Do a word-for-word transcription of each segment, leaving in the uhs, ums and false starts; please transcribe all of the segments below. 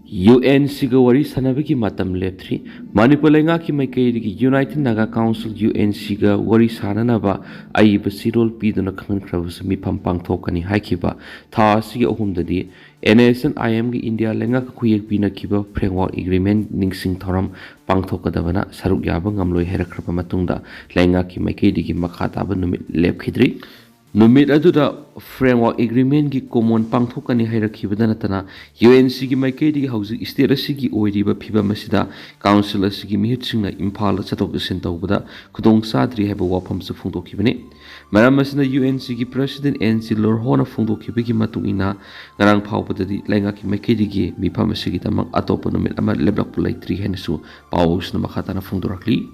U N ꯁꯤꯒ ꯋꯥꯔꯤ ꯁꯥꯟꯅꯕꯒꯤ ꯃꯇꯝ ꯂꯦꯞꯇ꯭ꯔꯤ꯫ ꯃꯅꯤꯄꯨꯔ ꯂꯩꯉꯥꯛꯀꯤ ꯃꯥꯏꯀꯩꯗꯒꯤ United Naga Council, U N ꯁꯤꯒ ꯋꯥꯔꯤ ꯁꯥꯅꯅꯕ ꯑꯏꯕ ꯆꯦꯔꯣꯜ ꯄꯤꯗꯨꯅ ꯈꯪꯍꯟꯈ꯭ꯔꯕꯁꯨ, ꯃꯤꯐꯝ ꯄꯥꯡꯊꯣꯛꯀꯅꯤ ꯍꯥꯏꯈꯤꯕ ꯊꯥ ꯑꯁꯤꯒꯤ ꯑꯍꯨꯝꯗꯗꯤ N S N I M ꯒꯤ ꯏꯟꯗꯤꯌꯥ ꯂꯩꯉꯥꯛꯀ ꯈꯨꯌꯦꯛ ꯄꯤꯅꯈꯤꯕ Framework Agreement ꯅꯤꯡꯁꯤꯡ ꯊꯧꯔꯝ ꯄꯥꯡꯊꯣꯛꯀꯗꯕꯅ ꯁꯔꯨꯛ ꯌꯥꯕ ꯉꯝꯂꯣꯏ ꯍꯥꯏꯔꯛꯈ꯭ꯔꯕ ꯃꯇꯨꯡꯗ, ꯂꯩꯉꯥꯛꯀꯤ ꯃꯥꯏꯀꯩꯗꯒꯤ ꯃꯈꯥ ꯇꯥꯕ ꯅꯨꯃꯤꯠ ꯂꯦꯞꯈꯤꯗ꯭ꯔꯤ꯫ ꯅꯨꯃꯤꯠ ꯑꯗꯨꯗ Framework Agreement ꯒꯤ ꯀꯣꯃꯣꯟ ꯄꯥꯡꯊꯣꯛꯀꯅꯤ ꯍꯥꯏꯔꯛꯈꯤꯕꯗ ꯅꯠꯇꯅ, ꯌꯨ ꯑꯦꯟ ꯁꯤꯒꯤ ꯃꯥꯏꯀꯩꯗꯒꯤ ꯍꯧꯖꯤꯛ ꯁ꯭ꯇꯦꯠ ꯑꯁꯤꯒꯤ ꯑꯣꯏꯔꯤꯕ ꯐꯤꯕꯝ ꯑꯁꯤꯗ ꯀꯥꯎꯟꯁꯤꯜ ꯑꯁꯤꯒꯤ ꯃꯤꯍꯨꯠꯁꯤꯡꯅ ꯏꯝꯐꯥꯜꯗ ꯆꯠꯊꯣꯛ ꯆꯠꯁꯤꯟ ꯇꯧꯕꯗ ꯈꯨꯗꯣꯡ ꯆꯥꯗ꯭ꯔꯤ ꯍꯥꯏꯕ ꯋꯥꯐꯝꯁꯨ ꯐꯣꯡꯗꯣꯛꯈꯤꯕꯅꯤ꯫ ꯃꯔꯝ ꯑꯁꯤꯅ, ꯌꯨ ꯑꯦꯟ ꯁꯤꯒꯤ President N C Lorhonaꯅ ꯐꯣꯡꯗꯣꯛꯈꯤꯕꯒꯤ ꯃꯇꯨꯡ ꯏꯟꯅ, ꯉꯔꯥꯡ ꯐꯥꯎꯕꯗꯗꯤ ꯂꯩꯉꯥꯛꯀꯤ ꯃꯥꯏꯀꯩꯗꯒꯤ ꯃꯤꯐꯝ ꯑꯁꯤꯒꯤꯗꯃꯛ ꯑꯇꯣꯞꯄ ꯅꯨꯃꯤꯠ ꯑꯃ ꯂꯦꯞꯂꯛꯄ ꯂꯩꯇ꯭ꯔꯤ ꯍꯥꯏꯅꯁꯨ ꯄꯥꯎ ꯑꯁꯤꯅ ꯃꯈꯥ ꯇꯥꯅ ꯐꯣꯡꯗꯣꯔꯛꯂꯤ꯫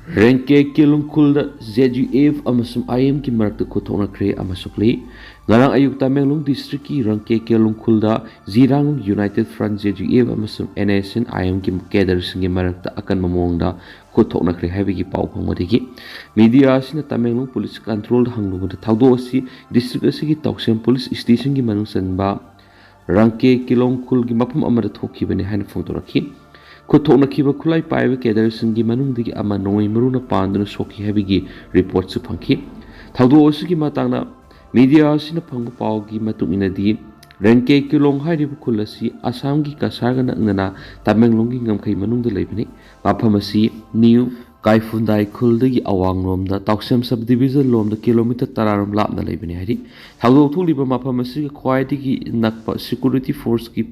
ꯔꯪꯀꯦ ꯀꯦꯂꯨꯡ ꯈꯨꯜꯗ Z U F ꯑꯃꯁꯨꯡ I M ꯒꯤ ꯃꯔꯛꯇ ꯈꯨꯠꯊꯣꯛꯅꯈ꯭ꯔꯦ ꯑꯃꯁꯨꯡ ꯂꯩ꯫ ꯉꯔꯥꯡ ꯑꯌꯨꯛ ꯇꯃꯦꯡꯂꯣꯡ ꯗꯤꯁꯇ꯭ꯔꯤꯛꯀꯤ ꯔꯪꯀꯦ ꯀꯦꯂꯨꯡ ꯈꯨꯜꯗ ꯖꯤꯔꯥꯡ United Front, Z U F, ꯑꯃꯁꯨꯡ N S N I M ꯒꯤ ꯀꯦꯗꯔꯁꯤꯡꯒꯤ ꯃꯔꯛꯇ ꯑꯀꯟꯕ ꯃꯑꯣꯡꯗ ꯈꯨꯠꯊꯣꯛꯅꯈ꯭ꯔꯦ ꯍꯥꯏꯕꯒꯤ ꯄꯥꯎ ꯐꯪꯕꯗꯒꯤ ꯃꯤꯗꯤꯌꯥ ꯑꯁꯤꯅ ꯇꯃꯦꯡꯂꯣꯡ ꯄꯨꯂꯤꯁ ꯀꯟꯇ꯭ꯔꯣꯜꯗ ꯍꯪꯂꯨꯕꯗ, ꯊꯧꯗꯣꯛ ꯑꯁꯤ ꯗꯤꯁꯇ꯭ꯔꯤꯛ ꯑꯁꯤꯒꯤ ꯇꯥꯎꯁꯦꯝ ꯄꯨꯂꯤꯁ ꯁ꯭ꯇꯦꯁꯟꯒꯤ ꯃꯅꯨꯡ ꯆꯟꯕ ꯔꯪꯀꯦ ꯀꯤꯂꯣꯡ ꯈꯨꯜꯒꯤ ꯃꯐꯝ ꯑꯃꯗ ꯊꯣꯛꯈꯤꯕꯅꯤ ꯍꯥꯏꯅ ꯐꯣꯡꯗꯣꯔꯛꯈꯤ꯫ ꯈꯨꯠꯊꯣꯛꯅꯈꯤꯕ ꯈꯨꯠꯂꯥꯏ ꯄꯥꯏꯕ ꯀꯦꯗꯔꯁꯤꯡꯒꯤ ꯃꯅꯨꯡꯗꯒꯤ ꯑꯃ ꯅꯣꯡꯃꯩ ꯃꯔꯨꯅ ꯄꯥꯟꯗꯨꯅ ꯁꯣꯛꯈꯤ ꯍꯥꯏꯕꯒꯤ ꯔꯤꯄꯣꯔꯠꯁꯨ ꯐꯪꯈꯤ꯫ ꯊꯧꯗꯣꯛ ꯑꯁꯤꯒꯤ ꯃꯇꯥꯡꯗ ꯃꯤꯗꯤꯌꯥ ꯑꯁꯤꯅ ꯐꯪꯕ ꯄꯥꯎꯒꯤ ꯃꯇꯨꯡ ꯏꯟꯅꯗꯤ, ꯔꯪꯀꯦ ꯀꯤꯂꯣꯡ ꯍꯥꯏꯔꯤꯕ ꯈꯨꯜ ꯑꯁꯤ ꯑꯁꯥꯝꯒꯤ ꯀꯁꯥꯔꯒ ꯅꯛꯅꯅ ꯇꯃꯦꯡꯂꯣꯡꯒꯤ ꯉꯝꯈꯩ ꯃꯅꯨꯡꯗ ꯂꯩꯕꯅꯤ꯫ ꯃꯐꯝ ꯑꯁꯤ ꯅ꯭ꯌꯨ ꯀꯥꯏꯐꯨꯟꯗꯥꯏ ꯈꯨꯜꯗꯒꯤ ꯑꯋꯥꯡꯂꯣꯝꯗ ꯇꯥꯎꯁꯦꯝ ꯁꯕ ꯗꯤꯕꯤꯖꯟ ꯂꯣꯝꯗ ꯀꯤꯂꯣꯃꯤꯇꯔ ꯇꯔꯥꯔꯣꯝ ꯂꯥꯞꯅ ꯂꯩꯕꯅꯤ ꯍꯥꯏꯔꯤ꯫ ꯊꯧꯗꯣꯛ ꯊꯣꯛꯂꯤꯕ ꯃꯐꯝ ꯑꯁꯤꯒ ꯈ꯭ꯋꯥꯏꯗꯒꯤ ꯅꯛꯄ ꯁꯦꯀ꯭ꯌꯨꯔꯤꯇꯤ ꯐꯣꯔꯁꯀꯤ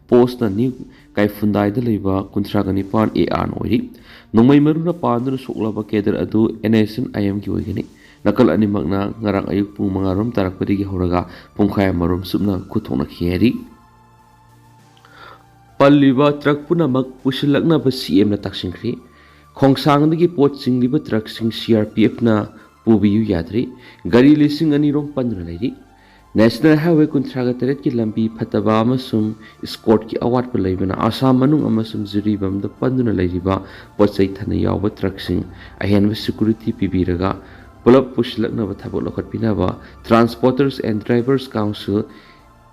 ꯄꯣꯁꯅ ꯅ꯭ꯌꯨ ꯀꯥꯏꯐꯨꯟꯗꯥꯏꯗ ꯂꯩꯕ ꯀꯨꯟꯊ꯭ꯔꯥꯒ ꯅꯤꯄꯥꯟ A R ꯑꯣꯏꯔꯤ꯫ ꯅꯣꯡꯃꯩ ꯃꯔꯨꯅ ꯄꯥꯟꯗꯨꯅ ꯁꯣꯛꯂꯕ ꯀꯦꯗꯔ ꯑꯗꯨ N S N I M ꯒꯤ ꯑꯣꯏꯒꯅꯤ꯫ ꯅꯥꯀꯜ ꯑꯅꯤꯃꯛꯅ ꯉꯔꯥꯡ ꯑꯌꯨꯛ ꯄꯨꯡ ꯃꯉꯥꯔꯣꯝ ꯇꯥꯔꯛꯄꯗꯒꯤ ꯍꯧꯔꯒ ꯄꯨꯡꯈꯥꯏ ꯑꯃꯔꯣꯝ ꯆꯨꯞꯅ ꯈꯨꯠꯊꯣꯛꯅꯈꯤ ꯍꯥꯏꯔꯤ꯫ ꯄꯜꯂꯤꯕ ꯇ꯭ꯔꯛ ꯄꯨꯝꯅꯃꯛ ꯄꯨꯁꯤꯜꯂꯛꯅꯕ C M ꯅ ꯇꯥꯛꯁꯤꯟꯈ꯭ꯔꯤ꯫ ꯈꯣꯡꯁꯥꯡꯗꯒꯤ ꯄꯣꯠ ꯆꯤꯡꯂꯤꯕ ꯇ꯭ꯔꯛꯁꯤꯡ C R P F ꯅ ꯄꯨꯕꯤꯌꯨ ꯌꯥꯗ꯭ꯔꯤ꯫ ꯒꯥꯔꯤ ꯂꯤꯁꯤꯡ ꯑꯅꯤꯔꯣꯝ ꯄꯟꯗꯨꯅ ꯂꯩꯔꯤ꯫ National Highway ꯀꯨꯟꯊ꯭ꯔꯥꯒ ꯇꯔꯦꯠꯀꯤ ꯂꯝꯕꯤ ꯐꯠꯇꯕ ꯑꯃꯁꯨꯡ ꯏꯁꯀꯣꯔꯠꯀꯤ ꯑꯋꯥꯠꯄ ꯂꯩꯕꯅ ꯑꯁꯥꯝ ꯃꯅꯨꯡ ꯑꯃꯁꯨꯡ ꯖꯤꯔꯤꯕꯥꯝꯗ ꯄꯟꯗꯨꯅ ꯂꯩꯔꯤꯕ ꯄꯣꯠ ꯆꯩ ꯊꯟꯅ ꯌꯥꯎꯕ ꯇ꯭ꯔꯛꯁꯤꯡ ꯑꯍꯦꯟꯕ ꯁꯦꯀ꯭ꯌꯨꯔꯤꯇꯤ ꯄꯤꯕꯤꯔꯒ ꯄꯨꯂꯞ ꯄꯨꯁꯤꯜꯂꯛꯅꯕ ꯊꯕꯛ ꯂꯧꯈꯠꯄꯤꯅꯕ Transporters and Drivers Council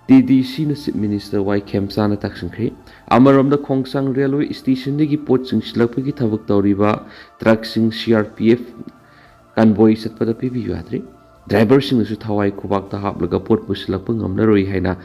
T D ꯁꯤꯅ Chief Minister ꯋꯥꯏ ꯈꯦꯝꯆꯥꯟꯗ ꯇꯥꯛꯁꯤꯟꯈ꯭ꯔꯦ꯫ ꯑꯃꯔꯣꯝꯗ, ꯈꯣꯡꯁꯥꯡ ꯔꯦꯜꯋꯦ ꯁ꯭ꯇꯦꯁꯟꯗꯒꯤ ꯄꯣꯠ ꯆꯤꯡꯁꯤꯜꯂꯛꯄꯒꯤ ꯊꯕꯛ ꯇꯧꯔꯤꯕ ꯇ꯭ꯔꯛꯁꯤꯡ ꯁꯤ ꯑꯥꯔ ꯄꯤ ꯑꯦꯐ ꯀꯟꯚꯣꯏ ꯆꯠꯄꯗ ꯄꯤꯕꯤꯌꯨ ꯌꯥꯗ꯭ꯔꯤ꯫ ꯗ꯭ꯔꯥꯏꯚꯔꯁꯤꯡꯅꯁꯨ ꯊꯋꯥꯏ ꯈꯨꯕꯥꯛꯇ ꯍꯥꯞꯂꯒ ꯄꯣꯠ ꯄꯨꯁꯤꯜꯂꯛꯄ ꯉꯝꯂꯔꯣꯏ ꯍꯥꯏꯅ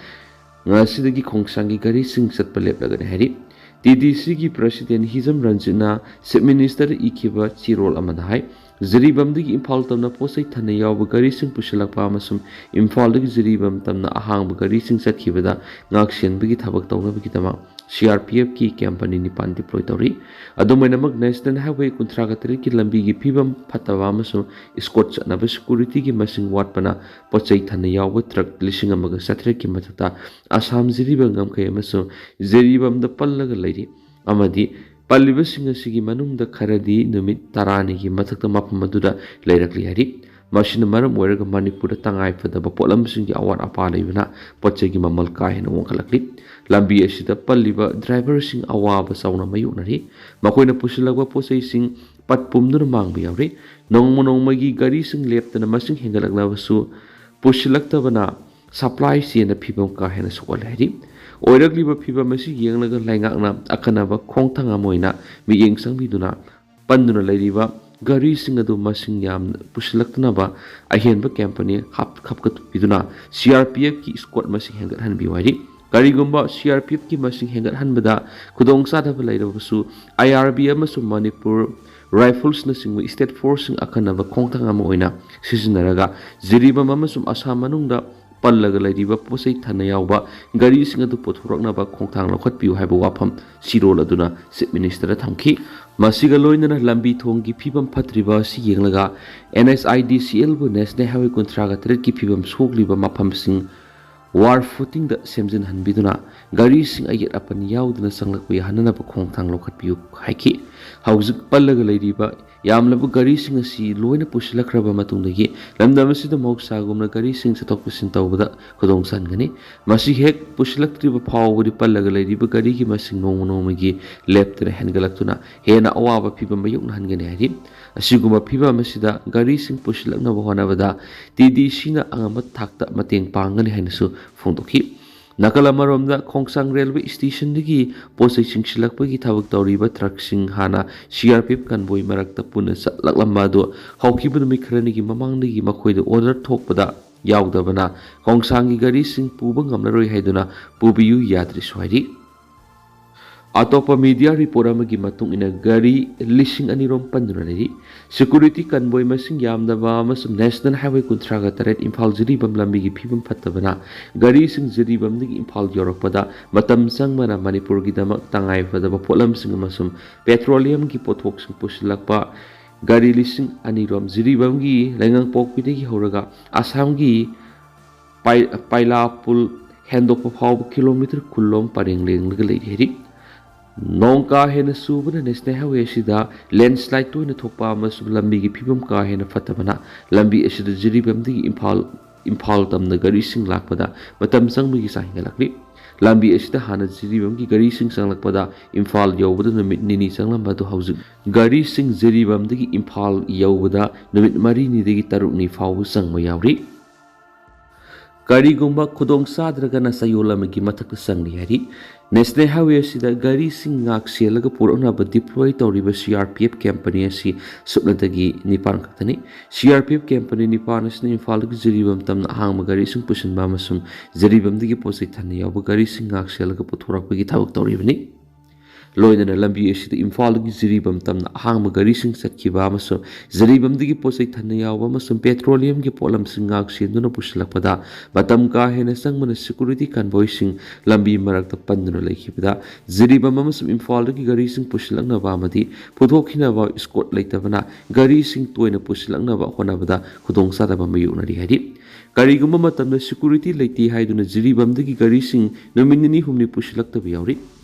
ꯉꯁꯤꯗꯒꯤ ꯈꯣꯡꯁꯥꯡꯒꯤ ꯒꯥꯔꯤꯁꯤꯡ ꯆꯠꯄ ꯂꯦꯞꯂꯒꯅꯤ ꯍꯥꯏꯔꯤ꯫ ꯇꯤ ꯗꯤ ꯁꯤꯒꯤ President ꯍꯤꯖꯝ ꯔꯟꯖꯤꯠꯅ Chief Minister ꯏꯈꯤꯕ ꯆꯦꯔꯣꯜ ꯑꯃꯗ ꯍꯥꯏ, ꯖꯤꯔꯤꯕꯥꯝꯗꯒꯤ ꯏꯝꯐꯥꯜ ꯇꯝꯅ ꯄꯣꯠꯆꯩ ꯊꯟꯅ ꯌꯥꯎꯕ ꯒꯥꯔꯤꯁꯤꯡ ꯄꯨꯁꯤꯜꯂꯛꯄ ꯑꯃꯁꯨꯡ ꯏꯝꯐꯥꯜꯗꯒꯤ ꯖꯤꯔꯤꯕꯥꯝ ꯇꯝꯅ ꯑꯍꯥꯡꯕ ꯒꯥꯔꯤꯁꯤꯡ ꯆꯠꯈꯤꯕꯗ ꯉꯥꯛꯁꯦꯟꯕꯒꯤ ꯊꯕꯛ ꯇꯧꯅꯕꯒꯤꯗꯃꯛ ꯁꯤ ꯑꯥꯔ ꯄꯤ ꯑꯦꯐꯀꯤ company ꯅꯤꯄꯥꯟ deploy ꯇꯧꯔꯤ꯫ ꯑꯗꯨꯝ ꯑꯣꯏꯅꯃꯛ, National Highway ꯀꯨꯟꯊ꯭ꯔꯥꯒ ꯇꯔꯦꯠꯀꯤ ꯂꯝꯕꯤꯒꯤ ꯐꯤꯕꯝ ꯐꯠꯇꯕ ꯑꯃꯁꯨꯡ escort ꯆꯠꯅꯕ securityꯒꯤ ꯃꯁꯤꯡ ꯋꯥꯠꯄꯅ ꯄꯣꯠꯆꯩ ꯊꯟꯅ ꯌꯥꯎꯕ ꯇ꯭ꯔꯛ ꯂꯤꯁꯤꯡ ꯑꯃꯒ ꯆꯥꯇ꯭ꯔꯦꯠꯀꯤ ꯃꯊꯛꯇ ꯑꯁꯥꯝ ꯖꯤꯔꯤꯕꯥꯝ ꯉꯝꯈꯩ ꯑꯃꯁꯨꯡ ꯖꯤꯔꯤꯕꯥꯝꯗ ꯄꯜꯂꯒ ꯂꯩꯔꯤ ꯑꯃꯗꯤ ꯄꯜꯂꯤꯕꯁꯤꯡ ꯑꯁꯤꯒꯤ ꯃꯅꯨꯡꯗ ꯈꯔꯗꯤ ꯅꯨꯃꯤꯠ ꯇꯔꯥꯅꯤꯒꯤ ꯃꯊꯛꯇ ꯃꯐꯝ ꯑꯗꯨꯗ ꯂꯩꯔꯛꯂꯤ ꯍꯥꯏꯔꯤ꯫ ꯃꯁꯤꯅ ꯃꯔꯝ ꯑꯣꯏꯔꯒ ꯃꯅꯤꯄꯨꯔꯗ ꯇꯉꯥꯏ ꯐꯗꯕ ꯄꯣꯠꯂꯝꯁꯤꯡꯒꯤ ꯑꯋꯥꯠ ꯑꯄꯥ ꯂꯩꯕꯅ ꯄꯣꯠ ꯆꯩꯒꯤ ꯃꯃꯜ ꯀꯥ ꯍꯦꯟꯅ ꯋꯥꯡꯈꯠꯂꯛꯂꯤ꯫ ꯂꯝꯕꯤ ꯑꯁꯤꯗ ꯄꯜꯂꯤꯕ ꯗ꯭ꯔꯥꯏꯚꯔꯁꯤꯡ ꯑꯋꯥꯕ ꯆꯥꯎꯅ ꯃꯥꯌꯣꯛꯅꯔꯤ꯫ ꯃꯈꯣꯏꯅ ꯄꯨꯁꯤꯜꯂꯛꯄ ꯄꯣꯠ ꯆꯩꯁꯤꯡ ꯄꯠ ꯄꯨꯝꯗꯨꯅ ꯃꯥꯡꯕ ꯌꯥꯎꯔꯤ꯫ ꯅꯣꯡꯃ ꯅꯣꯡꯃꯒꯤ ꯒꯥꯔꯤꯁꯤꯡ ꯂꯦꯞꯇꯅ ꯃꯁꯤꯡ ꯍꯦꯟꯒꯠꯂꯛꯂꯕꯁꯨ ꯄꯨꯁꯤꯜꯂꯛꯇꯕꯅ supply chainꯗ ꯐꯤꯕꯝ ꯀꯥ ꯍꯦꯟꯅ ꯁꯣꯛꯍꯜꯂꯦ ꯍꯥꯏꯔꯤ꯫ ꯑꯣꯏꯔꯛꯂꯤꯕ ꯐꯤꯕꯝ ꯑꯁꯤ ꯌꯦꯡꯂꯒ ꯂꯩꯉꯥꯛꯅ ꯑꯈꯟꯅꯕ ꯈꯣꯡꯊꯥꯡ ꯑꯃ ꯑꯣꯏꯅ ꯃꯤꯠꯌꯦꯡ ꯆꯪꯕꯤꯗꯨꯅ ꯄꯟꯗꯨꯅ ꯂꯩꯔꯤꯕ ꯒꯥꯔꯤꯁꯤꯡ ꯑꯗꯨ ꯃꯁꯤꯡ ꯌꯥꯝꯅ ꯄꯨꯁꯤꯜꯂꯛꯇꯅꯕ ꯑꯍꯦꯟꯕ company half-, ꯍꯥꯞꯀꯠꯄꯤꯗꯨꯅ C R P ꯑꯦꯐꯀꯤ escort ꯃꯁꯤꯡ ꯍꯦꯟꯒꯠꯍꯟꯕꯤꯌꯨ ꯍꯥꯏꯔꯤ꯫ ꯀꯔꯤꯒꯨꯝꯕ ꯁꯤ ꯑꯥꯔ ꯄꯤ ꯑꯦꯐꯀꯤ ꯃꯁꯤꯡ ꯍꯦꯟꯒꯠꯍꯟꯕꯗ ꯈꯨꯗꯣꯡꯆꯥꯗꯕ ꯂꯩꯔꯕꯁꯨ, ꯑꯥꯏ ꯑꯥꯔ ꯕꯤ ꯑꯃꯁꯨꯡ ꯃꯅꯤꯄꯨꯔ Riflesꯅꯆꯤꯡꯕ state forceꯁꯤꯡ ꯑꯈꯟꯅꯕ ꯈꯣꯡꯊꯥꯡ ꯑꯃ ꯑꯣꯏꯅ ꯁꯤꯖꯤꯟꯅꯔꯒ ꯖꯤꯔꯤꯕꯥꯝ ꯑꯃꯁꯨꯡ ꯑꯁꯥꯝ ꯃꯅꯨꯡꯗ ꯄꯜꯂꯒ ꯂꯩꯔꯤꯕ ꯄꯣꯠꯆꯩ ꯊꯟꯅ ꯌꯥꯎꯕ ꯒꯥꯔꯤꯁꯤꯡ ꯑꯗꯨ ꯄꯨꯊꯣꯔꯛꯅꯕ ꯈꯣꯡꯊꯥꯡ ꯂꯧꯈꯠꯄꯤꯌꯨ ꯍꯥꯏꯕ ꯋꯥꯐꯝ ꯆꯦꯔꯣꯜ ꯑꯗꯨꯅ Chief Ministerꯗ ꯊꯝꯈꯤ꯫ ꯃꯁꯤꯒ ꯂꯣꯏꯅꯅ ꯂꯝꯕꯤ ꯊꯣꯡꯒꯤ ꯐꯤꯕꯝ ꯐꯠꯇ꯭ꯔꯤꯕ ꯑꯁꯤ ꯌꯦꯡꯂꯒ ꯑꯦꯟ ꯑꯩꯆ ꯑꯥꯏ ꯗꯤ ꯁꯤ ꯑꯦꯜꯕꯨ National Highway ꯀꯨꯟꯊ꯭ꯔꯥꯒ ꯇꯔꯦꯠꯀꯤ ꯐꯤꯕꯝ ꯁꯣꯛꯂꯤꯕ ꯃꯐꯝꯁꯤꯡ ꯋꯥꯔ ꯐꯨꯇꯤꯡꯗ ꯁꯦꯝꯖꯤꯟꯍꯟꯕꯤꯗꯨꯅ ꯒꯥꯔꯤꯁꯤꯡ ꯑꯌꯦꯠ ꯑꯄꯟ ꯌꯥꯎꯗꯅ ꯆꯪꯂꯛꯄ ꯌꯥꯍꯟꯅꯅꯕ ꯈꯣꯡꯊꯥꯡ ꯂꯧꯈꯠꯄꯤꯌꯨ ꯍꯥꯏꯈꯤ꯫ ꯍꯧꯖꯤꯛ ꯄꯜꯂꯒ ꯂꯩꯔꯤꯕ ꯌꯥꯝꯂꯕ ꯒꯥꯔꯤꯁꯤꯡ ꯑꯁꯤ ꯂꯣꯏꯅ ꯄꯨꯁꯤꯜꯂꯛꯈ꯭ꯔꯕ ꯃꯇꯨꯡꯗꯒꯤ ꯂꯝꯗꯝ ꯑꯁꯤꯗ ꯃꯍꯧꯁꯥꯒꯨꯝꯅ ꯒꯥꯔꯤꯁꯤꯡ ꯆꯠꯊꯣꯛ ꯆꯠꯁꯤꯟ ꯇꯧꯕꯗ ꯈꯨꯗꯣꯡ ꯆꯥꯍꯟꯒꯅꯤ꯫ ꯃꯁꯤ ꯍꯦꯛ ꯄꯨꯁꯤꯜꯂꯛꯇ꯭ꯔꯤꯕ ꯐꯥꯎꯕꯗꯤ ꯄꯜꯂꯒ ꯂꯩꯔꯤꯕ ꯒꯥꯔꯤꯒꯤ ꯃꯁꯤꯡ ꯅꯣꯡꯃ ꯅꯣꯡꯃꯒꯤ ꯂꯦꯞꯇꯅ ꯍꯦꯟꯒꯠꯂꯛꯇꯨꯅ ꯍꯦꯟꯅ ꯑꯋꯥꯕ ꯐꯤꯕꯝ ꯃꯥꯌꯣꯛꯅꯍꯟꯒꯅꯤ ꯍꯥꯏꯔꯤ꯫ ꯑꯁꯤꯒꯨꯝꯕ ꯐꯤꯕꯝ ꯑꯁꯤꯗ ꯒꯥꯔꯤꯁꯤꯡ ꯄꯨꯁꯤꯜꯂꯛꯅꯕ ꯍꯣꯠꯅꯕꯗ ꯇꯤ ꯗꯤ ꯁꯤꯅ ꯑꯉꯝꯕ ꯊꯥꯛꯇ ꯃꯇꯦꯡ ꯄꯥꯡꯒꯅꯤ ꯍꯥꯏꯅꯁꯨ ꯐꯣꯡꯗꯣꯛꯈꯤ꯫ ꯅꯥꯀꯜ ꯑꯃꯔꯣꯝꯗ, ꯈꯣꯡꯁꯥꯡ ꯔꯦꯜꯋꯦ ꯁ꯭ꯇꯦꯁꯟꯗꯒꯤ ꯄꯣꯠ ꯆꯩ ꯆꯤꯡꯁꯤꯜꯂꯛꯄꯒꯤ ꯊꯕꯛ ꯇꯧꯔꯤꯕ ꯇ꯭ꯔꯛꯁꯤꯡ ꯍꯥꯟꯅ ꯁꯤ ꯑꯥꯔ ꯄꯤ ꯑꯦꯐ ꯀꯟꯕꯣꯏ ꯃꯔꯛꯇ ꯄꯨꯟꯅ ꯆꯠꯂꯛꯂꯝꯕ ꯑꯗꯨ ꯍꯧꯈꯤꯕ ꯅꯨꯃꯤꯠ ꯈꯔꯅꯤꯒꯤ ꯃꯃꯥꯡꯗꯒꯤ ꯃꯈꯣꯏꯗ ꯑꯣꯔꯗꯔ ꯊꯣꯛꯄꯗ ꯌꯥꯎꯗꯕꯅ ꯈꯣꯡꯁꯥꯡꯒꯤ ꯒꯥꯔꯤꯁꯤꯡ ꯄꯨꯕ ꯉꯝꯂꯔꯣꯏ ꯍꯥꯏꯗꯨꯅ ꯄꯨꯕꯤꯌꯨ ꯌꯥꯗ꯭ꯔꯦꯁꯨ ꯍꯥꯏꯔꯤ꯫ ꯑꯇꯣꯞꯄ ꯃꯤꯗꯤꯌꯥ ꯔꯤꯄꯣꯔꯠ ꯑꯃꯒꯤ ꯃꯇꯨꯡ ꯏꯟꯅ, ꯒꯥꯔꯤ ꯂꯤꯁꯤꯡ ꯑꯅꯤ ꯔꯣꯝ ꯄꯟꯗꯨꯅ ꯂꯩꯔꯤ꯫ ꯁꯦꯀ꯭ꯌꯨꯔꯤꯇꯤ ꯀꯟꯕꯣꯏ ꯃꯁꯤꯡ ꯌꯥꯝꯗꯕ ꯑꯃꯁꯨꯡ ꯅꯦꯁꯅꯦꯜ ꯍꯥꯏꯋꯦ ꯀꯨꯟꯊ꯭ꯔꯥꯒ ꯇꯔꯦꯠ ꯏꯝꯐꯥꯜ ꯖꯤꯔꯤꯕꯥꯝ ꯂꯝꯕꯤꯒꯤ ꯐꯤꯕꯝ ꯐꯠꯇꯕꯅ ꯒꯥꯔꯤꯁꯤꯡ ꯖꯤꯔꯤꯕꯥꯝꯗꯒꯤ ꯏꯝꯐꯥꯜ ꯌꯧꯔꯛꯄꯗ ꯃꯇꯝ ꯆꯪꯕꯅ ꯃꯅꯤꯄꯨꯔꯒꯤꯗꯃꯛ ꯇꯉꯥꯏꯐꯗꯕ ꯄꯣꯠꯂꯝꯁꯤꯡ ꯑꯃꯁꯨꯡ ꯄꯦꯇ꯭ꯔꯣꯂꯤꯌꯝꯒꯤ ꯄꯣꯠꯊꯣꯛꯁꯤꯡ ꯄꯨꯁꯤꯜꯂꯛꯄ ꯒꯥꯔꯤ ꯂꯤꯁꯤꯡ ꯑꯅꯤ ꯔꯣꯝ ꯖꯤꯔꯤꯕꯥꯝꯒꯤ ꯂꯩꯉꯥꯡꯄꯣꯛꯄꯤꯗꯒꯤ ꯍꯧꯔꯒ ꯑꯁꯥꯝꯒꯤ ꯄꯥꯏ-, ꯄꯥꯏꯂꯥꯄꯨꯜ ꯍꯦꯟꯗꯣꯛꯄ ꯐꯥꯎꯕ ꯀꯤꯂꯣꯃꯤꯇꯔ ꯀꯨꯟ ꯂꯣꯝ ꯄꯔꯦꯡ ꯂꯦꯡꯂꯒ ꯂꯩꯔꯤ ꯍꯥꯏꯔꯤ꯫ ꯅꯣꯡ ꯀꯥ ꯍꯦꯟꯅ ꯆꯨꯕꯅ ꯅꯦꯁꯅꯦꯜ ꯍꯥꯏꯋꯦ ꯑꯁꯤꯗ ꯂꯦꯟꯁ꯭ꯂꯥꯏꯗ ꯇꯣꯏꯅ ꯊꯣꯛꯄ ꯑꯃꯁꯨꯡ ꯂꯝꯕꯤꯒꯤ ꯐꯤꯕꯝ ꯀꯥ ꯍꯦꯟꯅ ꯐꯠꯇꯕꯅ ꯂꯝꯕꯤ ꯑꯁꯤꯗ ꯖꯤꯔꯤꯕꯥꯝꯗꯒꯤ ꯏꯝꯐꯥꯜ, ꯏꯝꯐꯥꯜ ꯇꯝꯅ ꯒꯥꯔꯤꯁꯤꯡ ꯂꯥꯛꯄꯗ ꯃꯇꯝ ꯆꯪꯕꯒꯤ ꯆꯥꯡ ꯍꯦꯟꯒꯠꯂꯛꯂꯤ꯫ ꯂꯝꯕꯤ ꯑꯁꯤꯗ ꯍꯥꯟꯅ ꯖꯤꯔꯤꯕꯥꯝꯒꯤ ꯒꯥꯔꯤꯁꯤꯡ ꯆꯪꯂꯛꯄꯗ ꯏꯝꯐꯥꯜ ꯌꯧꯕꯗ ꯅꯨꯃꯤꯠ ꯅꯤꯅꯤ ꯆꯪꯂꯝꯕ ꯑꯗꯨ ꯍꯧꯖꯤꯛ ꯒꯥꯔꯤꯁꯤꯡ ꯖꯤꯔꯤꯕꯥꯝꯗꯒꯤ ꯏꯝꯐꯥꯜ ꯌꯧꯕꯗ ꯅꯨꯃꯤꯠ ꯃꯔꯤꯅꯤꯗꯒꯤ ꯇꯔꯨꯛꯅꯤ ꯐꯥꯎꯕ ꯆꯪꯕ ꯌꯥꯎꯔꯤ꯫ ꯀꯔꯤꯒꯨꯝꯕ ꯈꯨꯗꯣꯡ ꯆꯥꯗ꯭ꯔꯒꯅ ꯆꯌꯣꯜ ꯑꯃꯒꯤ ꯃꯊꯛꯇ ꯆꯪꯂꯤ ꯍꯥꯏꯔꯤ꯫ ꯅꯦꯁꯅꯦꯜ ꯍꯥꯏꯋꯦ ꯑꯁꯤꯗ ꯒꯥꯔꯤꯁꯤꯡ ꯉꯥꯛ ꯁꯦꯜꯂꯒ ꯄꯨꯔꯛꯅꯕ ꯗꯤꯄ꯭ꯂꯣꯏ ꯇꯧꯔꯤꯕ ꯁꯤ ꯑꯥꯔ ꯄꯤ ꯑꯦꯐ ꯀꯦꯝꯄꯅꯤ ꯑꯁꯤ ꯁꯨꯞꯅꯇꯒꯤ ꯅꯤꯄꯥꯟ ꯈꯛꯇꯅꯤ꯫ ꯁꯤ ꯑꯥꯔ ꯄꯤ ꯑꯦꯐ ꯀꯦꯝꯄꯅꯤ ꯅꯤꯄꯥꯟ ꯑꯁꯤꯅ ꯏꯝꯐꯥꯜꯗꯒꯤ ꯖꯤꯔꯤꯕꯥꯝ ꯇꯝꯅ ꯑꯍꯥꯡꯕ ꯒꯥꯔꯤꯁꯤꯡ ꯄꯨꯁꯤꯟꯕ ꯑꯃꯁꯨꯡ ꯖꯤꯔꯤꯕꯥꯝꯗꯒꯤ ꯄꯣꯠ ꯆꯩ ꯊꯟꯅ ꯌꯥꯎꯕ ꯒꯥꯔꯤꯁꯤꯡ ꯉꯥꯛ ꯁꯦꯜꯂꯒ ꯄꯨꯊꯣꯔꯛꯄꯒꯤ ꯊꯕꯛ ꯇꯧꯔꯤꯕꯅꯤ꯫ ꯂꯣꯏꯅꯅ ꯂꯝꯕꯤ ꯑꯁꯤꯗ ꯏꯝꯐꯥꯜꯗꯒꯤ ꯖꯤꯔꯤꯕꯥꯝ ꯇꯝꯅ ꯑꯍꯥꯡꯕ ꯒꯥꯔꯤꯁꯤꯡ ꯆꯠꯈꯤꯕ ꯑꯃꯁꯨꯡ ꯖꯤꯔꯤꯕꯥꯝꯗꯒꯤ ꯄꯣꯠ ꯆꯩ ꯊꯟꯅ ꯌꯥꯎꯕ ꯑꯃꯁꯨꯡ ꯄꯦꯇ꯭ꯔꯣꯂꯤꯌꯝꯒꯤ ꯄꯣꯠꯂꯝꯁꯤꯡ ꯉꯥꯛ ꯁꯦꯟꯗꯨꯅ ꯄꯨꯁꯤꯜꯂꯛꯄꯗ ꯃꯇꯝ ꯀꯥ ꯍꯦꯟꯅ ꯆꯪꯕꯅ ꯁꯦꯀ꯭ꯌꯨꯔꯤꯇꯤ ꯀꯟꯚꯣꯏꯁꯤꯡ ꯂꯝꯕꯤ ꯃꯔꯛꯇ ꯄꯟꯗꯨꯅ ꯂꯩꯈꯤꯕꯗ ꯖꯤꯔꯤꯕꯥꯝ ꯑꯃꯁꯨꯡ ꯏꯝꯐꯥꯜꯗꯒꯤ ꯒꯥꯔꯤꯁꯤꯡ ꯄꯨꯁꯤꯜꯂꯛꯅꯕ ꯑꯃꯗꯤ ꯄꯨꯊꯣꯛꯈꯤꯅꯕ ꯏꯁꯀꯣꯔꯠ ꯂꯩꯇꯕꯅ ꯒꯥꯔꯤꯁꯤꯡ ꯇꯣꯏꯅ ꯄꯨꯁꯤꯜꯂꯛꯅꯕ ꯍꯣꯠꯅꯕꯗ ꯈꯨꯗꯣꯡꯆꯥꯗꯕ ꯃꯥꯌꯣꯛꯅꯔꯤ ꯍꯥꯏꯔꯤ꯫ ꯀꯔꯤꯒꯨꯝꯕ ꯃꯇꯝꯗ ꯁꯦꯀ꯭ꯌꯨꯔꯤꯇꯤ ꯂꯩꯇꯦ ꯍꯥꯏꯗꯨꯅ ꯖꯤꯔꯤꯕꯥꯝꯗꯒꯤ ꯒꯥꯔꯤꯁꯤꯡ ꯅꯨꯃꯤꯠ ꯅꯤꯅꯤ ꯍꯨꯝꯅꯤ ꯄꯨꯁꯤꯜꯂꯛꯇꯕ ꯌꯥꯎꯔꯤ꯫